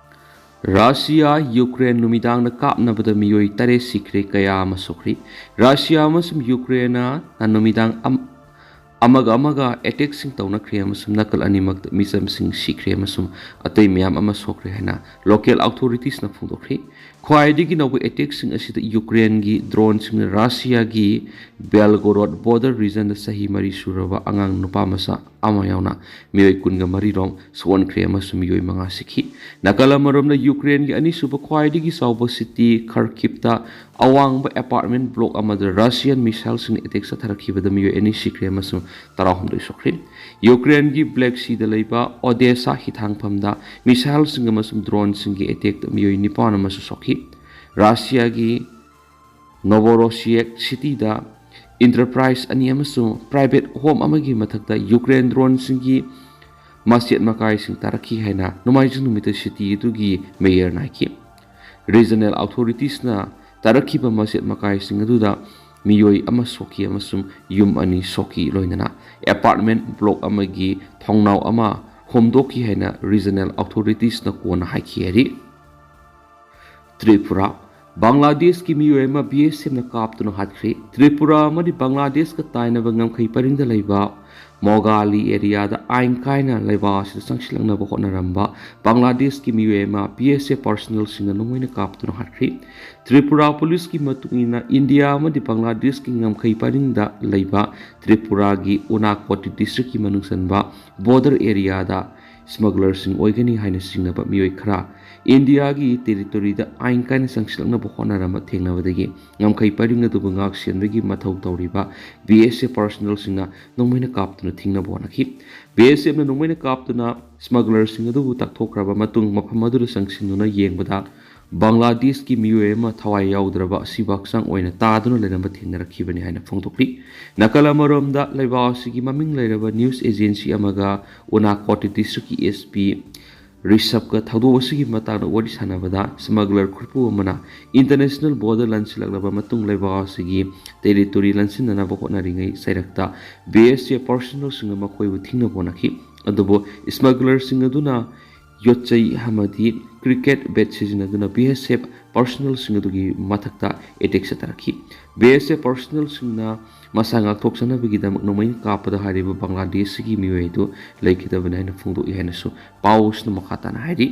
ꯔꯁꯤꯌꯥ ꯌꯨꯀ꯭ꯔꯦꯟ ꯅꯨꯃꯤꯗꯥꯡꯗ ꯀꯥꯞꯅꯕꯗ ꯃꯤꯑꯣꯏ ꯇꯔꯦꯠ ꯁꯤꯈ꯭ꯔꯦ, ꯀꯌꯥ ꯑꯃ ꯁꯣꯛꯈ꯭ꯔꯤ꯫ ꯔꯁꯤꯌꯥ ꯑꯃꯁꯨꯡ ꯌꯨꯀ꯭ꯔꯦꯟꯅ ꯅꯨꯃꯤꯗꯥꯡ ꯑꯝ-, ꯑꯃꯒ ꯑꯃꯒ attack ꯁꯤꯡ ꯇꯧꯅꯈ꯭ꯔꯦ ꯑꯃꯁꯨꯡ ꯅꯥꯀꯜ ꯑꯅꯤꯃꯛꯇ ꯃꯤꯆꯝꯁꯤꯡ ꯁꯤꯈ꯭ꯔꯦ ꯑꯃꯁꯨꯡ ꯑꯇꯩ ꯃꯌꯥꯝ ꯑꯃ ꯁꯣꯛꯈ꯭ꯔꯦ ꯍꯥꯏꯅ local authorities ꯅ ꯐꯣꯡꯗꯣꯛꯈ꯭ꯔꯤ꯫ ꯈ꯭ꯋꯥꯏꯗꯒꯤ ꯅꯧꯕ ꯑꯦꯇꯦꯛꯁꯤꯡ ꯑꯁꯤꯗ ꯌꯨꯀ꯭ꯔꯦꯟꯒꯤ ꯗ꯭ꯔꯣꯟꯁꯤꯡꯅ ꯔꯁꯤꯌꯥꯒꯤ ꯕꯦꯜꯒꯣꯔꯣꯗ ꯕꯣꯔꯗꯔ ꯔꯤꯖꯟꯗ ꯆꯍꯤ ꯃꯔꯤ ꯁꯨꯔꯕ ꯑꯉꯥꯡ ꯅꯨꯄꯥ ꯃꯆꯥ ꯑꯃ ꯌꯥꯎꯅ ꯃꯤꯑꯣꯏ ꯀꯨꯟꯒ ꯃꯔꯤ ꯔꯣꯝ ꯁꯣꯛꯍꯟꯈ꯭ꯔꯦ ꯑꯃꯁꯨꯡ ꯃꯤꯑꯣꯏ ꯃꯉꯥ ꯁꯤꯈꯤ꯫ ꯅꯥꯀꯜ ꯑꯃꯔꯣꯝꯗ, ꯌꯨꯀ꯭ꯔꯦꯟꯒꯤ ꯑꯅꯤꯁꯨꯕ ꯈ꯭ꯋꯥꯏꯗꯒꯤ ꯆꯥꯎꯕ ꯁꯤꯇꯤ ꯈꯔꯀꯤꯞꯇ ꯑꯋꯥꯡꯕ ꯑꯦꯄꯥꯔꯠꯃꯦꯟ ꯕ꯭ꯂꯣꯛ ꯑꯃꯗ ꯔꯁꯤꯌꯥꯟ ꯃꯤꯁꯥꯏꯜꯁꯤꯡꯅ ꯑꯦꯇꯦꯛ ꯆꯠꯊꯔꯛꯈꯤꯕꯗ ꯃꯤꯑꯣꯏ ꯑꯅꯤ ꯁꯤꯈ꯭ꯔꯦ ꯑꯃꯁꯨꯡ ꯇꯔꯥꯍꯨꯝꯗꯣꯏ ꯁꯣꯛꯈ꯭ꯔꯦ꯫ ꯌꯨꯀ꯭ꯔꯦꯟꯒꯤ ꯕ꯭ꯂꯦꯛ ꯁꯤꯗ ꯂꯩꯕ ꯑꯣꯗꯦꯁꯥ ꯍꯤꯊꯥꯡꯐꯝꯗ ꯃꯤꯁꯥꯏꯜꯁꯤꯡ ꯑꯃꯁꯨꯡ ꯗ꯭ꯔꯣꯟꯁꯤꯡꯒꯤ ꯑꯦꯇꯦꯛꯇ ꯃꯤꯑꯣꯏ ꯅꯤꯄꯥꯟ ꯑꯃꯁꯨ ꯁꯣꯛꯈꯤ꯫ ꯔꯁꯤꯌꯥꯒꯤ ꯅꯣꯕꯣꯔꯣꯁꯤꯌꯦꯛ ꯁꯤꯇꯤꯗ ꯏꯟꯇꯔꯄ꯭ꯔꯥꯏꯁ ꯑꯅꯤ ꯑꯃꯁꯨꯡ ꯄ꯭ꯔꯥꯏꯚꯦꯠ ꯍꯣꯝ ꯑꯃꯒꯤ ꯃꯊꯛꯇ ꯌꯨꯀ꯭ꯔꯦꯟ ꯗ꯭ꯔꯣꯟꯁꯤꯡꯒꯤ ꯃꯆꯦꯠ ꯃꯀꯥꯏꯁꯤꯡ ꯇꯥꯔꯛꯈꯤ ꯍꯥꯏꯅ ꯅꯣꯡꯃꯥꯏꯖꯤꯡ ꯅꯨꯃꯤꯠꯇ ꯁꯤꯇꯤ ꯑꯗꯨꯒꯤ ꯃꯦꯌꯔꯅ ꯍꯥꯏꯈꯤ꯫ ꯔꯤꯖꯅꯦꯜ ꯑꯣꯊꯣꯔꯤꯇꯤꯁꯅ ꯇꯥꯔꯛꯈꯤꯕ ꯃꯆꯦꯠ ꯃꯀꯥꯏꯁꯤꯡ ꯑꯗꯨꯗ ꯃꯤꯑꯣꯏ ꯑꯃ ꯁꯣꯛꯈꯤ ꯑꯃꯁꯨꯡ ꯌꯨꯝ ꯑꯅꯤ ꯁꯣꯛꯈꯤ, ꯂꯣꯏꯅꯅ ꯑꯦꯄꯥꯔꯠꯃꯦꯟ ꯕ꯭ꯂꯣꯛ ꯑꯃꯒꯤ ꯊꯣꯡꯅꯥꯎ ꯑꯃ ꯍꯣꯝꯗꯣꯛꯈꯤ ꯍꯥꯏꯅ ꯔꯤꯖꯅꯦꯜ ꯑꯣꯊꯣꯔꯤꯇꯤꯁꯅ ꯀꯣꯟꯅ ꯍꯥꯏꯈꯤ ꯍꯥꯏꯔꯤ꯫ ꯇ꯭ꯔꯤꯄꯨꯔꯥ, ꯕꯪꯒ꯭ꯂꯥꯗꯦꯁꯀꯤ ꯃꯤꯑꯣꯏ ꯑꯃ ꯕꯤ ꯑꯦꯁ ꯑꯦꯐꯅ ꯀꯥꯞꯇꯨꯅ ꯍꯥꯠꯈ꯭ꯔꯦ꯫ ꯇ꯭ꯔꯤꯄꯨꯔꯥ ꯑꯃꯗꯤ ꯕꯪꯒ꯭ꯂꯥꯗꯦꯁꯀ ꯇꯥꯏꯅꯕ ꯉꯝꯈꯩ ꯄꯔꯤꯡꯗ ꯂꯩꯕ ꯃꯣꯒꯥꯂꯤ ꯑꯦꯔꯤꯌꯥꯗ ꯑꯥꯏꯟ ꯀꯥꯏꯅ ꯂꯩꯕꯥꯛ ꯑꯁꯤꯗ ꯆꯪꯁꯤꯜꯂꯛꯅꯕ ꯍꯣꯠꯅꯔꯝꯕ ꯕꯪꯒ꯭ꯂꯥꯗꯦꯁꯀꯤ ꯃꯤꯑꯣꯏ ꯑꯃ ꯕꯤ ꯑꯦꯁ ꯑꯦꯐ ꯄꯥꯔꯁꯣꯅꯦꯜꯁꯤꯡꯅ ꯅꯣꯡꯃꯩꯅ ꯀꯥꯞꯇꯨꯅ ꯍꯥꯠꯈ꯭ꯔꯦ꯫ ꯇ꯭ꯔꯤꯄꯨꯔꯥ ꯄꯨꯂꯤꯁꯀꯤ ꯃꯇꯨꯡ ꯏꯟꯅ, ꯏꯟꯗꯤꯌꯥ ꯑꯃꯗꯤ ꯕꯪꯒ꯭ꯂꯥꯗꯦꯁꯀꯤ ꯉꯝꯈꯩ ꯄꯔꯤꯡꯗ ꯂꯩꯕ ꯇ꯭ꯔꯤꯄꯨꯔꯥꯒꯤ ꯎꯅꯥꯀꯣꯇꯤ ꯗꯤꯁꯇ꯭ꯔꯤꯛꯀꯤ ꯃꯅꯨꯡ ꯆꯟꯕ ꯕꯣꯔꯗꯔ ꯑꯦꯔꯤꯌꯥꯗ ꯁ꯭ꯃꯒꯂꯔꯁꯤꯡ ꯑꯣꯏꯒꯅꯤ ꯍꯥꯏꯅ ꯆꯤꯡꯅꯕ ꯃꯤꯑꯣꯏ ꯈꯔ ꯏꯟꯗꯤꯌꯥꯒꯤ ꯇꯦꯔꯤꯇꯣꯔꯤꯗ ꯑꯥꯏꯟ ꯀꯥꯏꯅ ꯆꯪꯁꯤꯜꯂꯛꯅꯕ ꯍꯣꯠꯅꯔꯝꯕ ꯊꯦꯡꯅꯕꯗꯒꯤ ꯉꯝꯈꯩ ꯄꯔꯤꯡ ꯑꯗꯨꯕꯨ ꯉꯥꯛ ꯁꯦꯟꯕꯒꯤ ꯃꯊꯧ ꯇꯧꯔꯤꯕ ꯕꯤ ꯑꯦꯁ ꯑꯦꯐ ꯄꯥꯔꯁꯣꯅꯦꯜꯁꯤꯡꯅ ꯅꯣꯡꯃꯩꯅ ꯀꯥꯞꯇꯨꯅ ꯊꯤꯡꯅꯕ ꯍꯣꯠꯅꯈꯤ꯫ ꯕꯤ ꯑꯦꯁ ꯑꯦꯐꯅ ꯅꯣꯡꯃꯩꯅ ꯀꯥꯞꯇꯨꯅ ꯁ꯭ꯃꯒꯂꯔꯁꯤꯡ ꯑꯗꯨꯕꯨ ꯇꯛꯊꯣꯛꯈ꯭ꯔꯕ ꯃꯇꯨꯡ, ꯃꯐꯝ ꯑꯗꯨꯗ ꯆꯪꯁꯤꯟꯗꯨꯅ ꯌꯦꯡꯕꯗ ꯕꯪꯒ꯭ꯂꯥꯗꯦꯁꯀꯤ ꯃꯤꯑꯣꯏ ꯑꯃ ꯊꯋꯥꯏ ꯌꯥꯎꯗ꯭ꯔꯕ ꯑꯁꯤꯕ ꯍꯛꯆꯥꯡ ꯑꯣꯏꯅ ꯇꯥꯗꯨꯅ ꯂꯩꯔꯝꯕ ꯊꯦꯡꯅꯔꯛꯈꯤꯕꯅꯤ ꯍꯥꯏꯅ ꯐꯣꯡꯗꯣꯛꯂꯤ꯫ ꯅꯥꯀꯜ ꯑꯃꯔꯣꯝꯗ, ꯂꯩꯕꯥꯛ ꯑꯁꯤꯒꯤ ꯃꯃꯤꯡ ꯂꯩꯔꯕ ꯅ꯭ꯌꯨꯁ ꯑꯦꯖꯦꯟꯁꯤ ꯑꯃꯒ ꯎꯅꯥꯀꯣꯇꯤ ꯗꯤꯁꯇ꯭ꯔꯤꯛꯀꯤ ꯑꯦꯁ ꯄꯤ ꯔꯤꯁꯕꯀ ꯊꯧꯗꯣꯛ ꯑꯁꯤꯒꯤ ꯃꯇꯥꯡꯗ ꯋꯥꯔꯤ ꯁꯥꯟꯅꯕꯗ, ꯁ꯭ꯃꯒꯂꯔ ꯈꯨꯠꯄꯨ ꯑꯃꯅ ꯏꯟꯇꯔꯅꯦꯁꯅꯦꯜ ꯕꯣꯔꯗꯔ ꯂꯥꯟꯁꯤꯜꯂꯛꯂꯕ ꯃꯇꯨꯡ ꯂꯩꯕꯥꯛ ꯑꯁꯤꯒꯤ ꯇꯦꯔꯤꯇꯣꯔꯤ ꯂꯥꯟꯁꯤꯟꯅꯅꯕ ꯍꯣꯠꯅꯔꯤꯉꯩ ꯆꯩꯔꯛꯇ ꯕꯤ ꯑꯦꯁ ꯑꯦꯐ ꯄꯥꯔꯁꯣꯅꯦꯜꯁꯤꯡꯅ ꯃꯈꯣꯏꯕꯨ ꯊꯤꯡꯅꯕ ꯍꯣꯠꯅꯈꯤ꯫ ꯑꯗꯨꯕꯨ ꯁ꯭ꯃꯒꯂꯔꯁꯤꯡ ꯑꯗꯨꯅ ꯌꯣꯠꯆꯩ ꯑꯃꯗꯤ ꯀ꯭ꯔꯤꯀꯦꯠ ꯕꯦꯠ ꯁꯤꯖꯤꯟꯅꯗꯨꯅ ꯕꯤ ꯑꯦꯁ ꯑꯦꯐ ꯄꯥꯔꯁꯣꯅꯦꯜꯁꯤꯡ ꯑꯗꯨꯒꯤ ꯃꯊꯛꯇ ꯑꯦꯇꯦꯛ ꯆꯠꯊꯔꯛꯈꯤ꯫ ꯕꯤ ꯑꯦꯁ ꯑꯦꯐ ꯄꯥꯔꯁꯣꯅꯦꯜꯁꯤꯡꯅ ꯃꯁꯥ ꯉꯥꯛꯊꯣꯛꯆꯅꯕꯒꯤꯗꯃꯛ ꯅꯣꯡꯃꯩꯅ ꯀꯥꯞꯄꯗ ꯍꯥꯏꯔꯤꯕ ꯕꯪꯒ꯭ꯂꯥꯗꯦꯁꯀꯤ ꯃꯤꯑꯣꯏ ꯑꯗꯨ ꯂꯩꯈꯤꯗꯕꯅꯤ ꯍꯥꯏꯅ ꯐꯣꯡꯗꯣꯛꯏ ꯍꯥꯏꯅꯁꯨ ꯄꯥꯎ ꯑꯁꯤꯅ ꯃꯈꯥ ꯇꯥꯅ ꯍꯥꯏꯔꯤ꯫